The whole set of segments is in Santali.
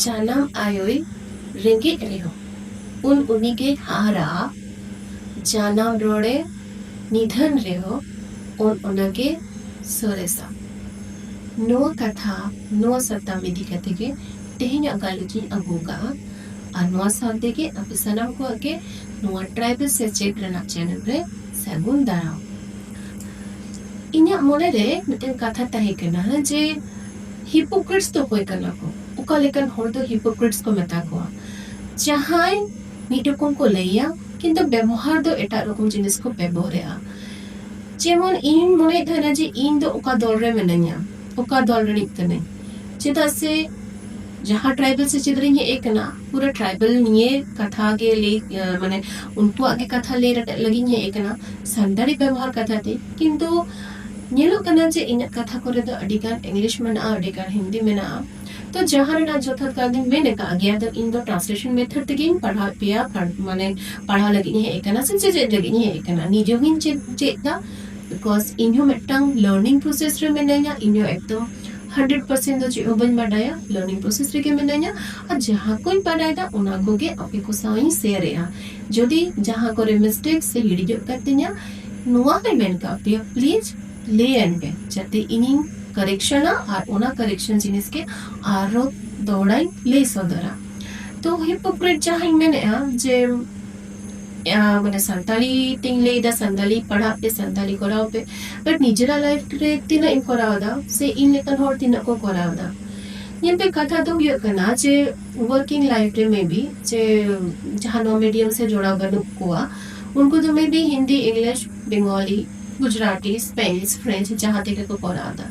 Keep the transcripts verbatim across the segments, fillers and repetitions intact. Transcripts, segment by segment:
ᱡᱟᱱᱟᱢ ᱟᱭᱳᱭ ᱨᱮᱸᱜᱮᱡ ᱨᱮᱦᱚᱸ, ᱩᱱ ᱩᱱᱤᱜᱮ ᱦᱟᱦᱟᱨᱟᱜᱼᱟ᱾ ᱡᱟᱱᱟᱢ ᱨᱚᱲᱮ ᱱᱤᱫᱷᱟᱹᱱ ᱨᱮᱦᱚᱸ, ᱩᱱ ᱚᱱᱟᱜᱮ ᱥᱚᱨᱮᱥᱟ᱾ ᱱᱚᱣᱟ ᱠᱟᱛᱷᱟ, ᱱᱚᱣᱟ ᱥᱟᱛᱟᱢ ᱤᱫᱤ ᱠᱟᱛᱮ ᱜᱮ ᱛᱮᱦᱮᱧᱟᱜ ᱜᱟᱞᱚᱪ ᱤᱧ ᱟᱹᱜᱩ ᱟᱠᱟᱫᱼᱟ᱾ ᱟᱨ ᱱᱚᱣᱟ ᱥᱟᱶ ᱛᱮᱜᱮ ᱟᱯᱮ ᱥᱟᱱᱟᱢ ᱠᱚᱣᱟᱜ ᱜᱮ ᱱᱚᱣᱟ ᱴᱨᱟᱭᱵᱮᱞ ᱥᱮᱪᱮᱫ ᱨᱮᱱᱟᱜ ᱪᱮᱱᱮᱞ ᱨᱮ ᱥᱟᱹᱜᱩᱱ ᱫᱟᱨᱟᱢ᱾ ᱤᱧᱟᱹᱜ ᱢᱚᱱᱮ ᱨᱮ ᱢᱤᱫᱴᱮᱱ ᱠᱟᱛᱷᱟ ᱛᱟᱦᱮᱸ ᱠᱟᱱᱟ ᱡᱮ, ᱦᱤᱯᱳᱠᱨᱤᱴᱥ ᱫᱚ ᱚᱠᱚᱭ ᱠᱟᱱᱟ ᱠᱚ? ᱚᱠᱟ ᱞᱮᱠᱟᱱ ᱦᱚᱲ ᱫᱚ ᱦᱤᱯᱳᱠᱨᱤᱴᱥ ᱠᱚ ᱢᱮᱛᱟ ᱠᱚᱣᱟ? ᱡᱟᱦᱟᱸᱭ ᱢᱤᱫ ᱨᱚᱠᱚᱢ ᱠᱚ ᱞᱟᱹᱭᱟ, ᱠᱤᱱᱛᱩ ᱵᱮᱵᱚᱦᱟᱨ ᱫᱚ ᱮᱴᱟᱜ ᱨᱚᱠᱚᱢ ᱡᱤᱱᱤᱥ ᱠᱚ ᱵᱮᱵᱚᱦᱟᱨᱮᱜᱼᱟ᱾ ᱡᱮᱢᱚᱱ ᱤᱧ ᱢᱚᱱᱮᱭᱮᱫ ᱛᱟᱦᱮᱱᱟ ᱡᱮ ᱤᱧ ᱫᱚ ᱚᱠᱟ ᱫᱚᱞ ᱨᱮ ᱢᱤᱱᱟᱹᱧᱟ, ᱚᱠᱟ ᱫᱚᱞ ᱨᱤᱱᱤᱡ ᱠᱟᱹᱱᱟᱹᱧ, ᱪᱮᱫᱟᱜ ᱥᱮ ᱡᱟᱦᱟᱸ ᱴᱨᱟᱭᱵᱮᱞ ᱥᱮᱪᱮᱫ ᱨᱤᱧ ᱦᱮᱡ ᱟᱠᱟᱱᱟ, ᱯᱩᱨᱟᱹ ᱴᱨᱟᱭᱵᱮᱞ ᱱᱤᱭᱮ ᱠᱟᱛᱷᱟ ᱜᱮ ᱞᱟᱹᱭ, ᱟᱸ, ᱢᱟᱱᱮ ᱩᱱᱠᱩᱣᱟᱜ ᱜᱮ ᱠᱟᱛᱷᱟ ᱞᱟᱹᱭ ᱨᱟᱠᱟᱵ ᱞᱟᱹᱜᱤᱫ ᱤᱧ ᱦᱮᱡ ᱟᱠᱟᱱᱟ, ᱥᱟᱱᱛᱟᱲᱤ ᱵᱮᱵᱚᱦᱟᱨ ᱠᱟᱛᱷᱟ ᱛᱮ᱾ ᱠᱤᱱᱛᱩ ᱧᱮᱞᱚᱜ ᱠᱟᱱᱟ ᱡᱮ ᱤᱧᱟᱹᱜ ᱠᱟᱛᱷᱟ ᱠᱚᱨᱮ ᱫᱚ ᱟᱹᱰᱤ ᱜᱟᱱ ᱤᱝᱞᱤᱥ ᱢᱮᱱᱟᱜᱼᱟ, ᱟᱹᱰᱤ ᱜᱟᱱ ᱦᱤᱱᱫᱤ ᱢᱮᱱᱟᱜᱼᱟ᱾ ᱛᱚ ᱡᱟᱦᱟᱸ ᱨᱮᱱᱟᱜ ᱡᱚᱛᱷᱟᱛ ᱠᱟᱨᱚᱱ ᱫᱚᱧ ᱢᱮᱱ ᱟᱠᱟᱫ ᱜᱮᱭᱟ, ᱟᱫᱚ ᱤᱧ ᱫᱚ ᱴᱨᱟᱱᱥᱞᱮᱥᱚᱱ ᱢᱮᱛᱷᱚᱰ ᱛᱮᱜᱮᱧ ᱯᱟᱲᱦᱟᱣᱮᱫ ᱯᱮᱭᱟ, ᱯᱟᱲ-, ᱢᱟᱱᱮ ᱯᱟᱲᱦᱟᱣ ᱞᱟᱹᱜᱤᱫ ᱤᱧ ᱦᱮᱡ ᱟᱠᱟᱱᱟ ᱥᱮ ᱪᱮᱪᱮᱫ ᱞᱟᱹᱜᱤᱫ ᱤᱧ ᱦᱮᱡ ᱟᱠᱟᱱᱟ᱾ ᱱᱤᱡᱮ ᱦᱚᱸᱧ ᱪᱮᱫ, ᱪᱮᱫ ᱮᱫᱟ, because ᱤᱧ ᱦᱚᱸ ᱢᱤᱫᱴᱟᱝ ᱞᱟᱨᱱᱤᱝ ᱯᱨᱚᱥᱮᱥ ᱨᱮ ᱢᱤᱱᱟᱹᱧᱟ᱾ ᱤᱧ ᱦᱚᱸ ᱮᱠᱫᱚᱢ ᱦᱟᱱᱰᱨᱮᱰ ᱯᱟᱨᱥᱮᱱᱴ ᱫᱚ ᱪᱮᱫ ᱦᱚᱸ ᱵᱟᱹᱧ ᱵᱟᱰᱟᱭᱟ, ᱞᱟᱨᱱᱤᱝ ᱯᱨᱚᱥᱮᱥ ᱨᱮᱜᱮ ᱢᱤᱱᱟᱹᱧᱟ᱾ ᱟᱨ ᱡᱟᱦᱟᱸ ᱠᱚᱧ ᱵᱟᱰᱟᱭᱮᱫᱟ ᱚᱱᱟ ᱠᱚᱜᱮ ᱟᱯᱮ ᱠᱚ ᱥᱟᱶ ᱤᱧ ᱥᱮᱭᱟᱨᱮᱜᱼᱟ᱾ ᱡᱩᱫᱤ ᱡᱟᱦᱟᱸ ᱠᱚᱨᱮ ᱢᱤᱥᱴᱮᱠ ᱥᱮ ᱦᱤᱲᱤᱡᱚᱜ ᱠᱟᱱ ᱛᱤᱧᱟ, ᱱᱚᱣᱟ ᱦᱚᱸᱧ ᱢᱮᱱ ᱠᱟᱜ ᱯᱮᱭᱟ, ᱯᱞᱤᱡᱽ ᱞᱟᱹᱭᱟᱹᱧ ᱯᱮ, ᱡᱟᱛᱮ ᱤᱧᱤᱧ ᱠᱟᱨᱮᱠᱥᱚᱱᱟ ᱟᱨ ᱚᱱᱟ ᱠᱟᱨᱮᱠᱥᱚᱱ ᱡᱤᱱᱤᱥ ᱜᱮ ᱟᱨᱦᱚᱸ ᱫᱚᱦᱲᱟᱧ ᱞᱟᱹᱭ ᱥᱚᱫᱚᱨᱟ᱾ ᱛᱚ ᱦᱤᱯᱳᱠᱨᱤᱴ ᱡᱟᱦᱟᱸᱧ ᱢᱮᱱᱮᱫᱼᱟ ᱡᱮ, ᱟ, ᱢᱟᱱᱮ ᱥᱟᱱᱛᱟᱲᱤ ᱛᱤᱧ ᱞᱟᱹᱭᱫᱟ, ᱥᱟᱱᱛᱟᱲᱤ ᱯᱟᱲᱦᱟᱜ ᱯᱮ, ᱥᱟᱱᱛᱟᱲᱤ ᱠᱚᱨᱟᱣ ᱯᱮ, but ᱱᱤᱡᱮᱨᱟᱜ ᱞᱟᱭᱤᱯᱷ ᱨᱮ ᱛᱤᱱᱟᱹᱜ ᱤᱧ ᱠᱚᱨᱟᱣ ᱮᱫᱟ ᱥᱮ ᱤᱧ ᱞᱮᱠᱟᱱ ᱦᱚᱲ ᱛᱤᱱᱟᱹᱜ ᱠᱚ ᱠᱚᱨᱟᱣ ᱮᱫᱟ? ᱧᱮᱞ ᱯᱮ, ᱠᱟᱛᱷᱟ ᱫᱚ ᱦᱩᱭᱩᱜ ᱠᱟᱱᱟ ᱡᱮ ᱣᱟᱨᱠᱤᱝ ᱞᱟᱭᱤᱯᱷ ᱨᱮ maybe ᱡᱮ ᱡᱟᱦᱟᱸ ᱱᱚᱣᱟ ᱢᱤᱰᱤᱭᱟᱢ ᱥᱮ ᱡᱚᱲᱟᱣ ᱵᱟᱹᱱᱩᱜ ᱠᱚᱣᱟ, ᱩᱱᱠᱩ ᱫᱚ maybe Hindi, English, Bengali, Gujarati, Spanish, French ᱡᱟᱦᱟᱸ ᱛᱮᱜᱮ ᱠᱚ ᱠᱚᱨᱟᱣ ᱮᱫᱟ,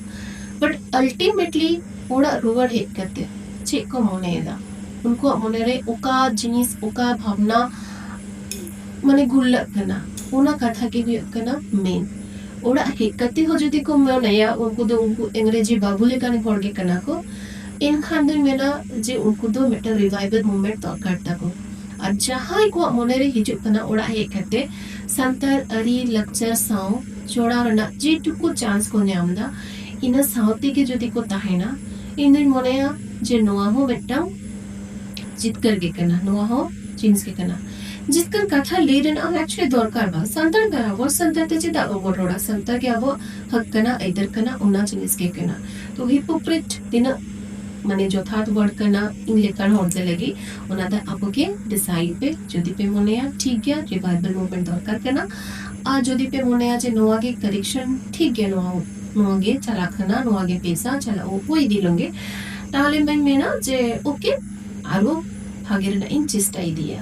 but ultimately ᱚᱲᱟᱜ ᱨᱩᱣᱟᱹᱲ ᱦᱮᱡ ᱠᱟᱛᱮ ᱪᱮᱫ ᱠᱚ ᱢᱚᱱᱮᱭᱮᱫᱟ? ᱩᱱᱠᱩᱣᱟᱜ ᱢᱚᱱᱮᱨᱮ ᱚᱠᱟ ᱡᱤᱱᱤᱥ, ᱚᱠᱟ ᱵᱷᱟᱵᱽᱱᱟ ᱢᱟᱱᱮ ᱜᱩᱨᱞᱟᱹᱜ ᱠᱟᱱᱟ, ᱚᱱᱟ ᱠᱟᱛᱷᱟ ᱜᱮ ᱦᱩᱭᱩᱜ ᱠᱟᱱᱟ ᱢᱮᱱ᱾ ᱚᱲᱟᱜ ᱦᱮᱡ ᱠᱟᱛᱮ ᱦᱚᱸ ᱡᱩᱫᱤ ᱠᱚ ᱢᱚᱱᱮᱭᱟ ᱩᱱᱠᱩ ᱫᱚ ᱩᱱᱠᱩ ᱤᱝᱨᱮᱡᱤ ᱵᱟᱹᱵᱩ ᱞᱮᱠᱟᱱ ᱦᱚᱲ ᱜᱮ ᱠᱟᱱᱟ ᱠᱚ, ᱮᱱᱠᱷᱟᱱ ᱫᱚᱧ ᱢᱮᱱᱟ ᱡᱮ ᱩᱱᱠᱩ ᱫᱚ ᱢᱤᱫᱴᱟᱝ ᱨᱤᱵᱷᱟᱭᱵᱟᱞ ᱢᱩᱵᱷᱢᱮᱱᱴ ᱫᱚᱨᱠᱟᱨ ᱛᱟᱠᱚ᱾ ᱟᱨ ᱡᱟᱦᱟᱸᱭ ᱠᱚᱣᱟᱜ ᱢᱚᱱᱮᱨᱮ ᱦᱤᱡᱩᱜ ᱠᱟᱱᱟ ᱚᱲᱟᱜ ᱦᱮᱡ ᱠᱟᱛᱮ ᱥᱟᱱᱛᱟᱲ ᱟᱹᱨᱤ ᱞᱟᱠᱪᱟᱨ ᱥᱟᱶ ᱡᱚᱲᱟᱣ ᱨᱮᱱᱟᱜ ᱡᱮᱴᱩᱠᱩ ᱪᱟᱱᱥ ᱠᱚ ᱧᱟᱢ ᱮᱫᱟ, ᱤᱱᱟᱹ ᱥᱟᱶ ᱛᱮᱜᱮ ᱡᱩᱫᱤ ᱠᱚ ᱛᱟᱦᱮᱱᱟ, ᱤᱧ ᱫᱩᱧ ᱢᱚᱱᱮᱭᱟ ᱡᱮ ᱱᱚᱣᱟ ᱦᱚᱸ ᱢᱤᱫᱴᱟᱝ ᱡᱤᱛᱠᱟᱹᱨ ᱜᱮ ᱠᱟᱱᱟ, ᱱᱚᱣᱟ ᱦᱚᱸ ᱡᱤᱱᱤᱥ ᱜᱮ ᱠᱟᱱᱟ᱾ ᱡᱤᱛᱠᱟᱹᱨ ᱠᱟᱛᱷᱟ ᱞᱟᱹᱭ ᱨᱮᱱᱟᱜ ᱦᱚᱸ actually ᱫᱚᱨᱠᱟᱨ ᱵᱟᱝ᱾ ᱥᱟᱱᱛᱟᱲ ᱠᱟᱱᱟ ᱵᱚᱱ, ᱥᱟᱱᱛᱟᱲ ᱛᱮ ᱪᱮᱫᱟᱜ ᱵᱟᱵᱚᱱ ᱨᱚᱲᱟ? ᱥᱟᱱᱛᱟᱲ ᱜᱮ ᱟᱵᱚᱣᱟᱜ ᱦᱟᱠ ᱠᱟᱱᱟ, ᱟᱹᱭᱫᱟᱹᱨ ᱠᱟᱱᱟ, ᱚᱱᱟ ᱡᱤᱱᱤᱥ ᱜᱮ ᱠᱟᱱᱟ᱾ ᱛᱚ hypocrite ᱛᱤᱱᱟᱹᱜ ᱢᱟᱱᱮ ᱡᱚᱛᱷᱟᱛ word ᱠᱟᱱᱟ ᱤᱧ ᱞᱮᱠᱟᱱ ᱦᱚᱲ ᱫᱚ ᱞᱟᱹᱜᱤᱫ, ᱚᱱᱟ ᱫᱚ ᱟᱵᱚ ᱜᱮ decide ᱯᱮ᱾ ᱡᱩᱫᱤ ᱯᱮ ᱢᱚᱱᱮᱭᱟ ᱴᱷᱤᱠ ᱜᱮᱭᱟ, revival movement ᱫᱚᱨᱠᱟᱨ ᱠᱟᱱᱟ, ᱟᱨ ᱡᱩᱫᱤ ᱯᱮ ᱢᱚᱱᱮᱭᱟ ᱡᱮ ᱱᱚᱣᱟ ᱜᱮ correction ᱴᱷᱤᱠ ᱜᱮᱭᱟ, ᱱᱚᱣᱟ ᱱᱚᱣᱟ ᱜᱮ ᱪᱟᱞᱟᱜ ᱠᱟᱱᱟ, ᱱᱚᱣᱟ ᱜᱮ ᱵᱮᱥᱟ, ᱪᱟᱞᱟᱜ ᱦᱩᱭ ᱤᱫᱤ ᱞᱮᱱ ᱜᱮ, ᱛᱟᱦᱞᱮ ᱢᱟᱧ ᱢᱮᱱᱟ ᱡᱮ okay, ᱟᱨᱚ ᱵᱷᱟᱜᱮ ᱨᱮᱱᱟᱜ ᱤᱧ ᱪᱮᱥᱴᱟ ᱤᱫᱤᱭᱟ᱾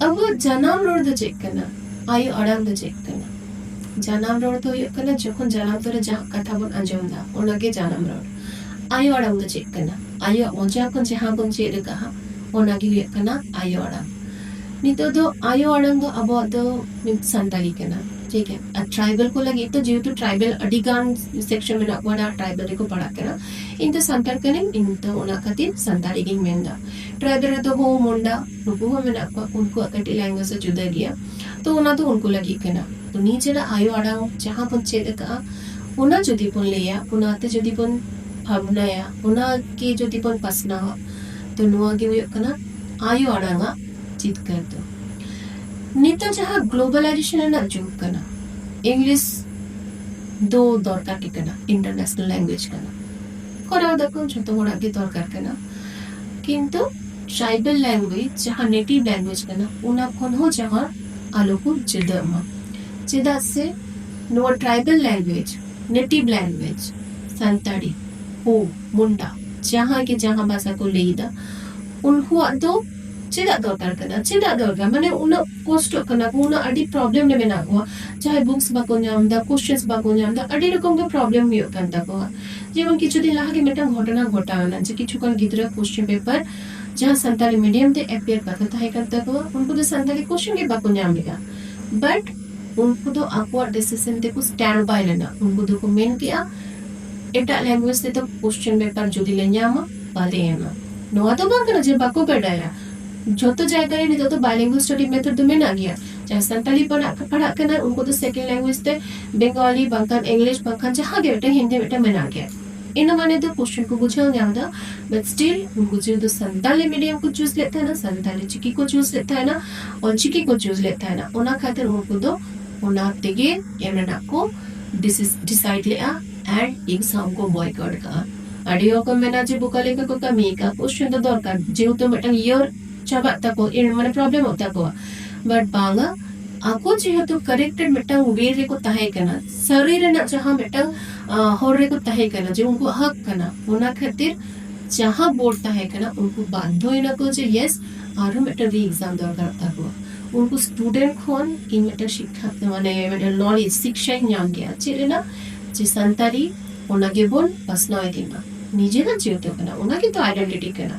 ᱟᱵᱚᱣᱟᱜ ᱡᱟᱱᱟᱢ ᱨᱚᱲ ᱫᱚ ᱪᱮᱫ ᱠᱟᱱᱟ? ᱟᱭᱳ ᱟᱲᱟᱝ ᱫᱚ ᱪᱮᱫ ᱠᱟᱱᱟ? ᱡᱟᱱᱟᱢ ᱨᱚᱲ ᱫᱚ ᱦᱩᱭᱩᱜ ᱠᱟᱱᱟ ᱡᱚᱠᱷᱚᱱ ᱡᱟᱱᱟᱢ ᱛᱚᱨᱟ ᱡᱟᱦᱟᱸ ᱠᱟᱛᱷᱟ ᱵᱚᱱ ᱟᱸᱡᱚᱢ ᱮᱫᱟ, ᱚᱱᱟᱜᱮ ᱡᱟᱱᱟᱢ ᱨᱚᱲ᱾ ᱟᱭᱳ ᱟᱲᱟᱝ ᱫᱚ ᱪᱮᱫ ᱠᱟᱱᱟ? ᱟᱭᱳᱣᱟᱜ ᱢᱚᱪᱟ ᱠᱷᱚᱱ ᱡᱟᱦᱟᱸ ᱵᱚᱱ ᱪᱮᱫ ᱟᱠᱟᱫᱼᱟ, ᱚᱱᱟᱜᱮ ᱦᱩᱭᱩᱜ ᱠᱟᱱᱟ ᱟᱭᱳ ᱟᱲᱟᱝ᱾ ᱱᱤᱛᱚᱜ ᱫᱚ ᱟᱭᱳ ᱟᱲᱟᱝ ᱫᱚ ᱟᱵᱚᱣᱟᱜ ᱫᱚ ᱢᱤᱫ ᱥᱟᱱᱛᱟᱲᱤ ᱠᱟᱱᱟ, ᱴᱷᱤᱠ ᱜᱮᱭᱟ᱾ ᱟᱨ tribal ᱠᱚ ᱞᱟᱹᱜᱤᱫ ᱫᱚ ᱡᱮᱦᱮᱛᱩ tribal ᱟᱹᱰᱤ ᱜᱟᱱ section ᱢᱮᱱᱟᱜ ᱠᱚᱣᱟ, tribal ᱨᱮᱠᱚ ᱯᱟᱲᱟᱜ ᱠᱟᱱᱟ᱾ ᱤᱧ ᱫᱚ ᱥᱟᱱᱛᱟᱲ ᱠᱟᱹᱱᱟᱹᱧ, ᱤᱧ ᱫᱚ ᱚᱱᱟ ᱠᱷᱟᱹᱛᱤᱨ ᱥᱟᱱᱛᱟᱲᱤ ᱜᱤᱧ ᱢᱮᱱᱫᱟ᱾ Tribal ᱨᱮᱫᱚ ᱦᱳ ᱢᱩᱱᱰᱟ ᱱᱩᱠᱩ ᱦᱚᱸ ᱢᱮᱱᱟᱜ ᱠᱚᱣᱟ, ᱩᱱᱠᱩᱣᱟᱜ ᱠᱟᱹᱴᱤᱡ language ᱫᱚ ᱡᱩᱫᱟᱹ ᱜᱮᱭᱟ᱾ ᱛᱚ ᱚᱱᱟ ᱫᱚ ᱩᱱᱠᱩ ᱞᱟᱹᱜᱤᱫ ᱠᱟᱱᱟ᱾ ᱛᱚ ᱱᱤᱡᱮᱨᱟᱜ ᱟᱭᱳ ᱟᱲᱟᱝ ᱡᱟᱦᱟᱸ ᱵᱚᱱ ᱪᱮᱫ ᱟᱠᱟᱫᱼᱟ, ᱚᱱᱟ ᱡᱩᱫᱤ ᱵᱚᱱ ᱞᱟᱹᱭᱟ, ᱚᱱᱟᱛᱮ ᱡᱩᱫᱤ ᱵᱚᱱ ᱵᱷᱟᱵᱽᱱᱟᱭᱟ, ᱚᱱᱟ ᱜᱮ ᱡᱩᱫᱤ ᱵᱚᱱ ᱯᱟᱥᱱᱟᱣᱟ, ᱛᱚ ᱱᱚᱣᱟ ᱜᱮ ᱦᱩᱭᱩᱜ ᱠᱟᱱᱟ ᱟᱭᱳ ᱟᱲᱟᱝ ᱟᱜ ᱡᱤᱛᱠᱟᱹᱨ ᱫᱚ᱾ ᱱᱤᱛᱚᱜ ᱡᱟᱦᱟᱸ globalization ᱨᱮᱱᱟᱜ ᱡᱩᱜᱽ ᱠᱟᱱᱟ, English ᱫᱚ ᱫᱚᱨᱠᱟᱨ ᱜᱮ ᱠᱟᱱᱟ, international language ᱠᱟᱱᱟ, ᱠᱚᱨᱟᱣ ᱫᱟᱠᱚ, ᱡᱷᱚᱛᱚ ᱦᱚᱲᱟᱜ ᱜᱮ ᱫᱚᱨᱠᱟᱨ ᱠᱟᱱᱟ᱾ ᱠᱤᱱᱛᱩ tribal language, ᱡᱟᱦᱟᱸ native language ᱠᱟᱱᱟ, ᱚᱱᱟ ᱠᱷᱚᱱ ᱦᱚᱸ ᱡᱟᱦᱟᱸ ᱟᱞᱚ ᱠᱚ ᱡᱩᱫᱟᱹᱜ ᱢᱟ᱾ ᱪᱮᱫᱟᱜ ᱥᱮ ᱱᱚᱣᱟ tribal language, native language, Santali, ᱦᱳ, ᱢᱩᱱᱰᱟ, ᱡᱟᱦᱟᱸ ᱜᱮ ᱡᱟᱦᱟᱸ ᱵᱷᱟᱥᱟ ᱠᱚ ᱞᱟᱹᱭ ᱮᱫᱟ, ᱩᱱᱠᱩᱣᱟᱜ ᱫᱚ ᱪᱮᱫᱟᱜ ᱫᱚᱨᱠᱟᱨ ᱠᱟᱱᱟ? ᱪᱮᱫᱟᱜ ᱫᱚᱨᱠᱟᱨ? ᱢᱟᱱᱮ ᱩᱱᱟᱹᱜ ᱠᱚᱥᱴᱚᱜ ᱠᱟᱱᱟ ᱠᱚ, ᱩᱱᱟᱹᱜ ᱟᱹᱰᱤ problem ᱨᱮ ᱢᱮᱱᱟᱜ ᱠᱚᱣᱟ, ᱡᱟᱦᱟᱸᱭ books ᱵᱟᱠᱚ ᱧᱟᱢ ᱮᱫᱟ, questions ᱵᱟᱠᱚ ᱧᱟᱢ ᱮᱫᱟ, ᱟᱹᱰᱤ ᱨᱚᱠᱚᱢ ᱜᱮ problem ᱦᱩᱭᱩᱜ ᱠᱟᱱ ᱛᱟᱠᱚᱣᱟ᱾ ᱡᱮᱢᱚᱱ ᱠᱤᱪᱷᱩ ᱫᱤᱱ ᱞᱟᱦᱟ ᱜᱮ ᱢᱤᱫᱴᱟᱝ ᱜᱷᱚᱴᱚᱱᱟ ᱜᱷᱚᱴᱟᱣ ᱮᱱᱟ, ᱡᱮ ᱠᱤᱪᱷᱩ ᱜᱟᱱ ᱜᱤᱫᱽᱨᱟᱹ question paper ᱡᱟᱦᱟᱸ ᱥᱟᱱᱛᱟᱲᱤ medium ᱛᱮ appear ᱠᱟᱛᱷᱟ ᱛᱟᱦᱮᱸ ᱠᱟᱱ ᱛᱟᱠᱚᱣᱟ, ᱩᱱᱠᱩ ᱫᱚ ᱥᱟᱱᱛᱟᱲᱤ question ᱜᱮ ᱵᱟᱠᱚ ᱧᱟᱢ ᱞᱮᱫᱟ, but ᱩᱱᱠᱩ ᱫᱚ ᱟᱠᱚᱣᱟᱜ decision ᱛᱮᱠᱚ stand by ᱞᱮᱱᱟ᱾ ᱩᱱᱠᱩ ᱫᱚᱠᱚ ᱢᱮᱱ ᱠᱮᱜᱼᱟ, ᱮᱴᱟᱜ language ᱛᱮᱫᱚ question paper ᱡᱩᱫᱤ ᱞᱮ ᱧᱟᱢᱟ, ᱵᱟᱞᱮ ᱮᱢᱟ᱾ ᱱᱚᱣᱟ ᱫᱚ ᱵᱟᱝ ᱠᱟᱱᱟ ᱡᱮ ᱵᱟᱠᱚ ᱵᱟᱰᱟᱭᱟ, ᱡᱷᱚᱛᱚ ᱡᱟᱭᱜᱟ ᱨᱮ ᱱᱤᱛᱚᱜ ᱫᱚ bilingual study method ᱫᱚ ᱢᱮᱱᱟᱜ ᱜᱮᱭᱟ᱾ ᱡᱟᱦᱟᱸᱭ ᱥᱟᱱᱛᱟᱲᱤ ᱯᱟᱲᱦᱟᱜ ᱯᱟᱲᱦᱟᱜ ᱠᱟᱱᱟ, ᱩᱱᱠᱩ ᱫᱚ second language ᱛᱮ Bengali ᱵᱟᱝᱠᱷᱟᱱ English ᱵᱟᱝᱠᱷᱟᱱ ᱡᱟᱦᱟᱸ ᱜᱮ ᱢᱤᱫᱴᱟᱝ ᱦᱤᱱᱫᱤ ᱢᱤᱫᱴᱟᱝ ᱢᱮᱱᱟᱜ ᱜᱮᱭᱟ᱾ ᱤᱱᱟᱹ ᱢᱟᱱᱮ ᱫᱚ question ᱠᱚ ᱵᱩᱡᱷᱟᱹᱣ ᱧᱟᱢ ᱮᱫᱟ᱾ But still ᱩᱱᱠᱩ ᱡᱮᱦᱮᱛᱩ ᱥᱟᱱᱛᱟᱞᱤ medium ᱠᱚ choose ᱞᱮᱫ ᱛᱟᱦᱮᱱᱟ, ᱥᱟᱱᱛᱟᱞᱤ ᱪᱤᱠᱤ ᱠᱚ choose ᱞᱮᱫ ᱛᱟᱦᱮᱱᱟ, ᱚᱞᱪᱤᱠᱤ ᱠᱚ choose ᱞᱮᱫ ᱛᱟᱦᱮᱱᱟ, ᱚᱱᱟ ᱠᱷᱟᱹᱛᱤᱨ ᱩᱱᱠᱩ ᱫᱚ ᱚᱱᱟ ᱛᱮᱜᱮ ᱮᱢ ᱨᱮᱱᱟᱜ ᱠᱚ decide ᱞᱮᱫᱼᱟ and exam ᱠᱚ boycott ᱠᱟᱜᱼᱟ᱾ ᱟᱹᱰᱤ ᱦᱚᱲ ᱠᱚ ᱢᱮᱱᱟ ᱡᱮ ᱵᱚᱠᱟ ᱞᱮᱠᱟ ᱠᱚ ᱠᱟᱹᱢᱤ ᱠᱟᱜᱼᱟ, question ᱫᱚ ᱫᱚᱨᱠᱟᱨ, ᱡᱮᱦᱮᱛᱩ ᱢᱤᱫᱴᱟᱝ year ᱪᱟᱵᱟᱜ ᱛᱟᱠᱚ, ᱮ, ᱢᱟᱱᱮ problemᱚᱜ ᱛᱟᱠᱚᱣᱟ᱾ But ᱵᱟᱝᱟ, ᱟᱠᱚ ᱡᱮᱦᱮᱛᱩ corrected ᱢᱤᱫᱴᱟᱝ way ᱨᱮᱠᱚ ᱛᱟᱦᱮᱸ ᱠᱟᱱᱟ, ᱥᱟᱹᱨᱤ ᱨᱮᱱᱟᱜ ᱡᱟᱦᱟᱸ ᱢᱤᱫᱴᱟᱝ, ᱟ, ᱦᱚᱨ ᱨᱮᱠᱚ ᱛᱟᱦᱮᱸ ᱠᱟᱱᱟ, ᱡᱮ ᱩᱱᱠᱩᱣᱟᱜ ᱦᱚᱠ ᱠᱟᱱᱟ, ᱚᱱᱟ ᱠᱷᱟᱹᱛᱤᱨ ᱡᱟᱦᱟᱸ board ᱛᱟᱦᱮᱸ ᱠᱟᱱᱟ, ᱩᱱᱠᱩ ᱵᱟᱫᱽᱫᱷᱚᱭᱮᱱᱟ ᱠᱚ ᱡᱮ yes, ᱟᱨᱦᱚᱸ ᱢᱤᱫᱴᱟᱝ re-exam ᱫᱚᱨᱠᱟᱨᱚᱜ ᱛᱟᱠᱚᱣᱟ᱾ ᱩᱱᱠᱩ student ᱠᱷᱚᱱ ᱤᱧ ᱢᱤᱫᱴᱟᱝ ᱥᱤᱠᱠᱷᱟ, ᱢᱟᱱᱮ ᱢᱤᱫᱴᱟᱝ knowledge, ᱥᱤᱠᱠᱷᱟᱧ ᱧᱟᱢ ᱠᱮᱭᱟ᱾ ᱪᱮᱫ ᱨᱮᱱᱟᱜ? ᱡᱮ ᱥᱟᱱᱛᱟᱲᱤ ᱚᱱᱟ ᱜᱮᱵᱚᱱ ᱯᱟᱥᱱᱟᱣ ᱤᱫᱤ ᱢᱟ᱾ ᱱᱤᱡᱮᱨᱟᱜ ᱡᱮᱦᱮᱛᱩ ᱠᱟᱱᱟ, ᱚᱱᱟ ᱜᱮᱛᱚ identity ᱠᱟᱱᱟ᱾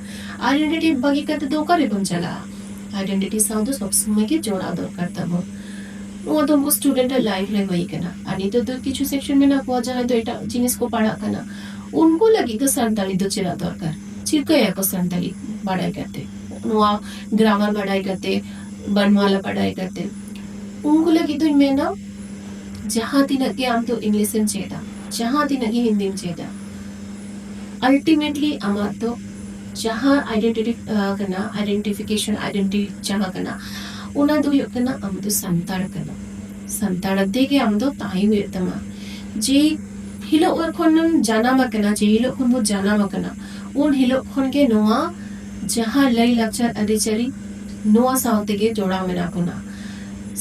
Identity ᱵᱟᱹᱜᱤ ᱠᱟᱛᱮ ᱫᱚ ᱚᱠᱟ ᱨᱮᱵᱚᱱ ᱪᱟᱞᱟᱜᱼᱟ? Identity ᱥᱟᱶ ᱫᱚ ᱥᱚᱵ ᱥᱚᱢᱚᱭ ᱜᱮ ᱡᱚᱲᱟᱣ ᱫᱚᱨᱠᱟᱨ ᱛᱟᱵᱚᱱ᱾ ᱱᱚᱣᱟ ᱫᱚ ᱩᱱᱠᱩ student ᱟᱜ life ᱨᱮ ᱦᱩᱭ ᱠᱟᱱᱟ᱾ ᱟᱨ ᱱᱤᱛᱚᱜ ᱫᱚ ᱠᱤᱪᱷᱩ section ᱢᱮᱱᱟᱜ ᱠᱚᱣᱟ ᱡᱟᱦᱟᱸᱭ ᱫᱚ ᱮᱴᱟᱜ ᱡᱤᱱᱤᱥ ᱠᱚ ᱯᱟᱲᱦᱟᱜ ᱠᱟᱱᱟ, ᱩᱱᱠᱩ ᱞᱟᱹᱜᱤᱫ ᱫᱚ ᱥᱟᱱᱛᱟᱲᱤ ᱫᱚ ᱪᱮᱫᱟᱜ ᱫᱚᱨᱠᱟᱨ? ᱪᱤᱠᱟᱹᱭᱟᱠᱚ ᱥᱟᱱᱛᱟᱲᱤ ᱵᱟᱲᱟᱭ ᱠᱟᱛᱮ, ᱱᱚᱣᱟ grammar ᱵᱟᱲᱟᱭ ᱠᱟᱛᱮ, ᱵᱟᱨᱱᱢᱟᱞᱟ ᱵᱟᱲᱟᱭ ᱠᱟᱛᱮ? ᱩᱱᱠᱩ ᱞᱟᱹᱜᱤᱫ ᱫᱚᱧ ᱢᱮᱱᱟ, ᱡᱟᱦᱟᱸ ᱛᱤᱱᱟᱹᱜ ᱜᱮ ᱟᱢ ᱫᱚ English ᱮᱢ ᱪᱮᱫᱟ, ᱡᱟᱦᱟᱸ ᱛᱤᱱᱟᱹᱜ ᱜᱮ ᱦᱤᱱᱫᱤᱢ ᱪᱮᱫᱟ, ultimately ᱟᱢᱟᱜ ᱫᱚ ᱡᱟᱦᱟᱸ identity, ᱟ, ᱠᱟᱱᱟ, identification, identity ᱡᱟᱦᱟᱸ ᱠᱟᱱᱟ, ᱚᱱᱟ ᱫᱚ ᱦᱩᱭᱩᱜ ᱠᱟᱱᱟ ᱟᱢ ᱫᱚ ᱥᱟᱱᱛᱟᱲ ᱠᱟᱱᱟ᱾ ᱥᱟᱱᱛᱟᱲ ᱛᱮᱜᱮ ᱟᱢ ᱫᱚ ᱛᱟᱦᱮᱸ ᱦᱩᱭᱩᱜ ᱛᱟᱢᱟ᱾ ᱡᱮ ᱦᱤᱞᱳᱜ ᱠᱷᱚᱱᱮᱢ ᱡᱟᱱᱟᱢ ᱟᱠᱟᱱᱟ, ᱡᱮ ᱦᱤᱞᱳᱜ ᱠᱷᱚᱱ ᱵᱚᱱ ᱡᱟᱱᱟᱢ ᱟᱠᱟᱱᱟ, ᱩᱱ ᱦᱤᱞᱳᱜ ᱠᱷᱚᱱ ᱜᱮ ᱱᱚᱣᱟ ᱡᱟᱦᱟᱸ ᱞᱟᱹᱭ ᱞᱟᱠᱪᱟᱨ ᱟᱹᱨᱤᱪᱟᱹᱞᱤ, ᱱᱚᱣᱟ ᱥᱟᱶ ᱛᱮᱜᱮ ᱡᱚᱲᱟᱣ ᱢᱮᱱᱟᱜ ᱵᱚᱱᱟ᱾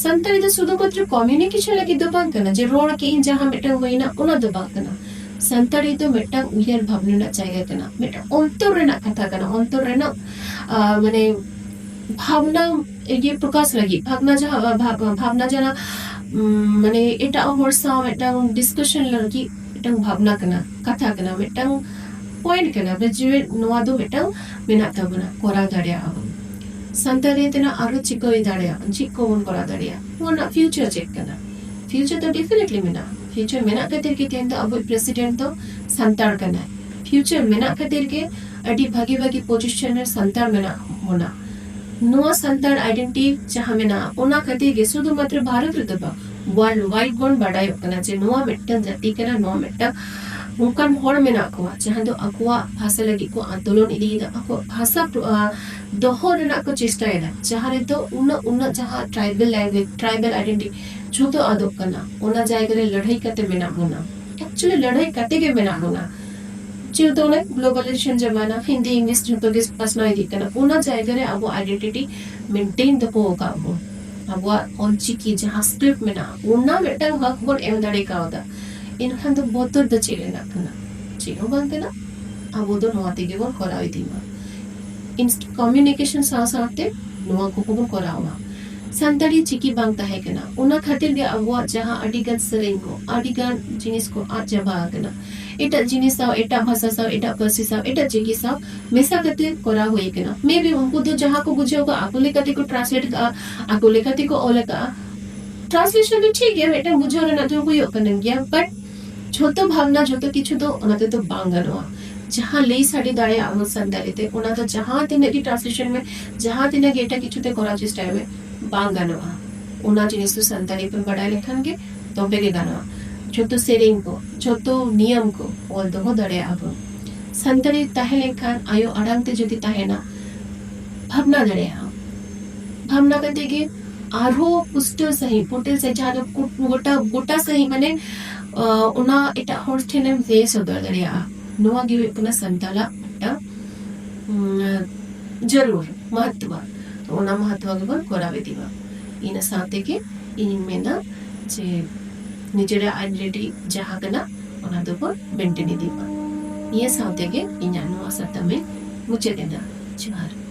ᱥᱟᱱᱛᱟᱲᱤ ᱫᱚ ᱥᱩᱫᱷᱩ ᱢᱟᱛᱨᱚ communication ᱞᱟᱹᱜᱤᱫ ᱫᱚ ᱵᱟᱝ ᱠᱟᱱᱟ, ᱡᱮ ᱨᱚᱲ ᱠᱮᱜ ᱤᱧ ᱡᱟᱦᱟᱸ ᱢᱤᱫᱴᱟᱝ ᱦᱩᱭᱱᱟ, ᱚᱱᱟ ᱫᱚ ᱵᱟᱝ ᱠᱟᱱᱟ᱾ ᱥᱟᱱᱛᱟᱲᱤ ᱫᱚ ᱢᱤᱫᱴᱟᱝ ᱩᱭᱦᱟᱹᱨ ᱵᱷᱟᱵᱽᱱᱟ ᱨᱮᱱᱟᱜ ᱡᱟᱭᱜᱟ ᱠᱟᱱᱟ, ᱢᱤᱫᱴᱟᱝ ᱚᱱᱛᱚᱨ ᱨᱮᱱᱟᱜ ᱠᱟᱛᱷᱟ ᱠᱟᱱᱟ, ᱚᱱᱛᱚᱨ ᱨᱮᱱᱟᱜ, ᱟ, ᱢᱟᱱᱮ ᱵᱷᱟᱵᱽᱱᱟ ᱤᱭᱟᱹ ᱯᱨᱚᱠᱟᱥ ᱞᱟᱹᱜᱤᱫ, ᱵᱷᱟᱵᱽᱱᱟ ᱡᱟᱦᱟᱸ, ᱵᱷᱟᱵᱽ-, ᱵᱷᱟᱵᱽᱱᱟ ᱡᱟᱦᱟᱸ, ᱩᱢ, ᱢᱟᱱᱮ ᱮᱴᱟᱜ ᱦᱚᱲ ᱥᱟᱶ ᱢᱤᱫᱴᱟᱝ discussion ᱞᱟᱹᱜᱤᱫ ᱢᱤᱫᱴᱟᱝ ᱵᱷᱟᱵᱽᱱᱟ ᱠᱟᱱᱟ, ᱠᱟᱛᱷᱟ ᱠᱟᱱᱟ, ᱢᱤᱫᱴᱟᱝ point ᱠᱟᱱᱟ, ᱵᱮ ᱡᱮ ᱱᱚᱣᱟ ᱫᱚ ᱢᱤᱫᱴᱟᱝ ᱢᱮᱱᱟᱜ ᱛᱟᱵᱚᱱᱟ, ᱠᱚᱨᱟᱣ ᱫᱟᱲᱮᱭᱟᱜᱼᱟ ᱵᱚᱱ᱾ ᱥᱟᱱᱛᱟᱲᱤ ᱛᱮᱱᱟᱜ ᱟᱨᱚ ᱪᱤᱠᱟᱹ ᱦᱩᱭ ᱫᱟᱲᱮᱭᱟᱜᱼᱟ, ᱪᱮᱫ ᱠᱚᱵᱚᱱ ᱠᱚᱨᱟᱣ ᱫᱟᱲᱮᱭᱟᱜᱼᱟ, ᱱᱚᱣᱟ ᱨᱮᱱᱟᱜ future ᱪᱮᱫ ᱠᱟᱱᱟ? Future ᱫᱚ definitely ᱢᱮᱱᱟᱜᱼᱟ᱾ Future ᱢᱮᱱᱟᱜ ᱠᱷᱟᱹᱛᱤᱨ ᱜᱮ ᱛᱮᱦᱮᱧ ᱫᱚ ᱟᱵᱚᱭᱤᱡ president ᱫᱚ ᱥᱟᱱᱛᱟᱲ ᱠᱟᱱᱟᱭ᱾ Future ᱢᱮᱱᱟᱜ ᱠᱷᱟᱹᱛᱤᱨ ᱜᱮ ᱟᱹᱰᱤ ᱵᱷᱟᱹᱜᱤ ᱵᱷᱟᱹᱜᱤ position ᱨᱮ ᱥᱟᱱᱛᱟᱲ ᱢᱮᱱᱟᱜ ᱵᱚᱱᱟ᱾ ᱱᱚᱣᱟ ᱥᱟᱱᱛᱟᱲ identity ᱡᱟᱦᱟᱸ ᱢᱮᱱᱟᱜᱼᱟ, ᱚᱱᱟ ᱠᱷᱟᱹᱛᱤᱨ ᱜᱮ ᱥᱩᱫᱷᱩ ᱢᱟᱛᱨᱚ ᱵᱷᱟᱨᱚᱛ ᱨᱮᱫᱚ ᱵᱟᱝ, world wide ᱵᱚᱱ ᱵᱟᱰᱟᱭᱚᱜ ᱠᱟᱱᱟ ᱡᱮ ᱱᱚᱣᱟ ᱢᱤᱫᱴᱟᱝ ᱡᱟᱹᱛᱤ ᱠᱟᱱᱟ, ᱱᱚᱣᱟ ᱢᱤᱫᱴᱟᱝ ᱚᱱᱠᱟᱱ ᱦᱚᱲ ᱢᱮᱱᱟᱜ ᱠᱚᱣᱟ ᱡᱟᱦᱟᱸ ᱫᱚ ᱟᱠᱚᱣᱟᱜ ᱵᱷᱟᱥᱟ ᱞᱟᱹᱜᱤᱫ ᱠᱚ ᱟᱱᱫᱳᱞᱚᱱ ᱤᱫᱤᱭᱮᱫᱟ, ᱟᱠᱚᱣᱟᱜ ᱵᱷᱟᱥᱟ ᱯᱨᱚ-, ᱟ, ᱫᱚᱦᱚ ᱨᱮᱱᱟᱜ ᱠᱚ ᱪᱮᱥᱴᱟᱭᱮᱫᱟ, ᱡᱟᱦᱟᱸ ᱨᱮᱫᱚ ᱩᱱᱟᱹᱜ ᱩᱱᱟᱹᱜ ᱡᱟᱦᱟᱸ tribal language, tribal identity ᱡᱷᱚᱛᱚ ᱟᱫᱚᱜ ᱠᱟᱱᱟ᱾ ᱚᱱᱟ ᱡᱟᱭᱜᱟ ᱨᱮ ᱞᱟᱹᱲᱦᱟᱹᱭ ᱠᱟᱛᱮ ᱢᱮᱱᱟᱜ ᱵᱚᱱᱟ, actually ᱞᱟᱹᱲᱦᱟᱹᱭ ᱠᱟᱛᱮ ᱜᱮ ᱢᱮᱱᱟᱜ ᱵᱚᱱᱟ᱾ ᱡᱮᱦᱮᱛᱩ ᱚᱱᱮ globalization ᱡᱟᱢᱟᱱᱟ, ᱦᱤᱱᱫᱤ ᱤᱝᱞᱤᱥ ᱡᱷᱚᱛᱚ ᱜᱮ ᱯᱟᱥᱱᱟᱣ ᱤᱫᱤᱜ ᱠᱟᱱᱟ, ᱚᱱᱟ ᱡᱟᱭᱜᱟ ᱨᱮ ᱟᱵᱚ identity maintain ᱫᱚᱦᱚ ᱟᱠᱟᱫ ᱵᱚᱱ, ᱟᱵᱚᱣᱟᱜ ᱚᱞᱪᱤᱠᱤ ᱡᱟᱦᱟᱸ script ᱢᱮᱱᱟᱜᱼᱟ ᱚᱱᱟ ᱢᱤᱫᱴᱟᱝ ᱦᱚᱠ ᱵᱚᱱ ᱮᱢ ᱫᱟᱲᱮ ᱠᱟᱣᱫᱟ᱾ ᱮᱱᱠᱷᱟᱱ ᱫᱚ ᱵᱚᱛᱚᱨ ᱫᱚ ᱪᱮᱫ ᱨᱮᱱᱟᱜ ᱠᱟᱱᱟ? ᱪᱮᱫ ᱦᱚᱸ ᱵᱟᱝ ᱠᱟᱱᱟ᱾ ᱟᱵᱚ ᱫᱚ ᱱᱚᱣᱟ ᱛᱮᱜᱮ ᱵᱚᱱ ᱠᱚᱨᱟᱣ ᱤᱫᱤ ᱢᱟ᱾ Inst-, communication ᱥᱟᱶ ᱥᱟᱶᱛᱮ ᱱᱚᱣᱟ ᱠᱚᱦᱚᱸ ᱵᱚᱱ ᱠᱚᱨᱟᱣ ᱢᱟ᱾ ᱥᱟᱱᱛᱟᱲᱤ ᱪᱤᱠᱤ ᱵᱟᱝ ᱛᱟᱦᱮᱸ ᱠᱟᱱᱟ, ᱚᱱᱟ ᱠᱷᱟᱹᱛᱤᱨ ᱜᱮ ᱟᱵᱚᱣᱟᱜ ᱡᱟᱦᱟᱸ ᱟᱹᱰᱤ ᱜᱟᱱ ᱥᱮᱨᱮᱧ ᱠᱚ, ᱟᱹᱰᱤ ᱜᱟᱱ ᱡᱤᱱᱤᱥ ᱠᱚ ᱟᱫ ᱪᱟᱵᱟ ᱟᱠᱟᱱᱟ᱾ ᱮᱴᱟᱜ ᱡᱤᱱᱤᱥ ᱥᱟᱶ, ᱮᱴᱟᱜ ᱵᱷᱟᱥᱟ ᱥᱟᱶ, ᱮᱴᱟᱜ ᱯᱟᱹᱨᱥᱤ ᱥᱟᱶ, ᱮᱴᱟᱜ ᱪᱤᱠᱤ ᱥᱟᱶ ᱢᱮᱥᱟ ᱠᱟᱛᱮ ᱠᱚᱨᱟᱣ ᱦᱩᱭ ᱟᱠᱟᱱᱟ᱾ Maybe ᱩᱱᱠᱩ ᱫᱚ ᱡᱟᱦᱟᱸ ᱠᱚ ᱵᱩᱡᱷᱟᱹᱣ ᱠᱟᱜᱼᱟ, ᱟᱠᱚ ᱞᱮᱠᱟ ᱛᱮᱠᱚ translate ᱠᱟᱜᱼᱟ, ᱟᱠᱚ ᱞᱮᱠᱟ ᱛᱮᱠᱚ ᱚᱞ ᱟᱠᱟᱜᱼᱟ᱾ Translation ᱫᱚ ᱴᱷᱤᱠ ᱜᱮᱭᱟ, ᱢᱤᱫᱴᱟᱝ ᱵᱩᱡᱷᱟᱹᱣ ᱨᱮᱱᱟᱜ ᱫᱚ ᱦᱩᱭᱩᱜ ᱠᱟᱱ ᱜᱮᱭᱟ, but ᱡᱷᱚᱛᱚ ᱵᱷᱟᱵᱽᱱᱟ, ᱡᱷᱚᱛᱚ ᱠᱤᱪᱷᱩ ᱫᱚ ᱚᱱᱟ ᱛᱮᱫᱚ ᱵᱟᱝ ᱜᱟᱱᱚᱜᱼᱟ᱾ ᱡᱟᱦᱟᱸ ᱞᱟᱹᱭ ᱥᱟᱰᱮ ᱫᱟᱲᱮᱭᱟᱜᱼᱟ ᱵᱚᱱ ᱥᱟᱱᱛᱟᱲᱤ ᱛᱮ, ᱚᱱᱟ ᱫᱚ ᱡᱟᱦᱟᱸ ᱛᱤᱱᱟᱹᱜ ᱜᱮ translation ᱢᱮ, ᱡᱟᱦᱟᱸ ᱛᱤᱱᱟᱹᱜ ᱜᱮ ᱮᱴᱟᱜ ᱠᱤᱪᱷᱩ ᱛᱮ ᱠᱚᱨᱟᱣ ᱪᱮᱥᱴᱟᱭ ᱢᱮ, ᱵᱟᱝ ᱜᱟᱱᱚᱜᱼᱟ᱾ ᱚᱱᱟ ᱡᱤᱱᱤᱥ ᱫᱚ ᱥᱟᱱᱛᱟᱲᱤ ᱯᱮ ᱵᱟᱰᱟᱭ ᱞᱮᱠᱷᱟᱱ ᱜᱮ ᱛᱚᱵᱮ ᱜᱮ ᱜᱟᱱᱚᱜᱼᱟ᱾ ᱡᱷᱚᱛᱚ ᱥᱮᱨᱮᱧ ᱠᱚ, ᱡᱷᱚᱛᱚ ᱱᱤᱭᱚᱢ ᱠᱚ ᱚᱞ ᱫᱚᱦᱚ ᱫᱟᱲᱮᱭᱟᱜᱼᱟ ᱵᱚᱱ᱾ ᱥᱟᱱᱛᱟᱲᱤ ᱛᱟᱦᱮᱸ ᱞᱮᱱᱠᱷᱟᱱ, ᱟᱭᱳ ᱟᱲᱟᱝ ᱛᱮ ᱡᱩᱫᱤ ᱛᱟᱦᱮᱱᱟ, ᱵᱷᱟᱵᱽᱱᱟ ᱫᱟᱲᱮᱭᱟᱜᱼᱟ᱾ ᱵᱷᱟᱵᱽᱱᱟ ᱠᱟᱛᱮ ᱜᱮ ᱟᱨᱦᱚᱸ ᱯᱩᱥᱴᱟᱹᱣ ᱥᱟᱺᱦᱤᱡ, ᱯᱩᱴᱟᱹᱣ ᱥᱟᱺᱦᱤᱡ, ᱡᱟᱦᱟᱸ ᱫᱚ ᱠᱩ-, ᱜᱚᱴᱟ, ᱜᱚᱴᱟ ᱥᱟᱺᱦᱤᱡ, ᱢᱟᱱᱮ, ᱟᱸ, ᱚᱱᱟ ᱮᱴᱟᱜ ᱦᱚᱲ ᱴᱷᱮᱱᱮᱢ ᱞᱟᱹᱭ ᱥᱚᱫᱚᱨ ᱫᱟᱲᱮᱭᱟᱜᱼᱟ᱾ ᱱᱚᱣᱟ ᱜᱮ ᱦᱩᱭᱩᱜ ᱠᱟᱱᱟ ᱥᱟᱱᱛᱟᱲᱟᱜ ᱢᱤᱫᱴᱟᱝ, ᱩᱸ, ᱡᱟᱹᱨᱩᱲ ᱢᱟᱦᱟᱛᱢᱟ᱾ ᱛᱚ, ᱚᱱᱟ ᱢᱟᱦᱟᱛᱢᱟ ᱜᱮᱵᱚᱱ ᱠᱚᱨᱟᱣ ᱤᱫᱤ ᱢᱟ᱾ ᱤᱱᱟᱹ ᱥᱟᱶ ᱛᱮᱜᱮ ᱤᱧᱤᱧ ᱢᱮᱱᱟ ᱡᱮ ᱱᱤᱡᱮᱨᱟᱜ identity ᱡᱟᱦᱟᱸ ᱠᱟᱱᱟ, ᱚᱱᱟ ᱫᱚᱵᱚᱱ maintain ᱤᱫᱤ ᱢᱟ᱾ ᱱᱤᱭᱟᱹ ᱥᱟᱶ ᱛᱮᱜᱮ ᱤᱧᱟᱹᱜ ᱱᱚᱣᱟ ᱥᱟᱛᱟᱢ ᱤᱧ ᱢᱩᱪᱟᱹᱫ ᱮᱫᱟ᱾ ᱡᱚᱦᱟᱨ᱾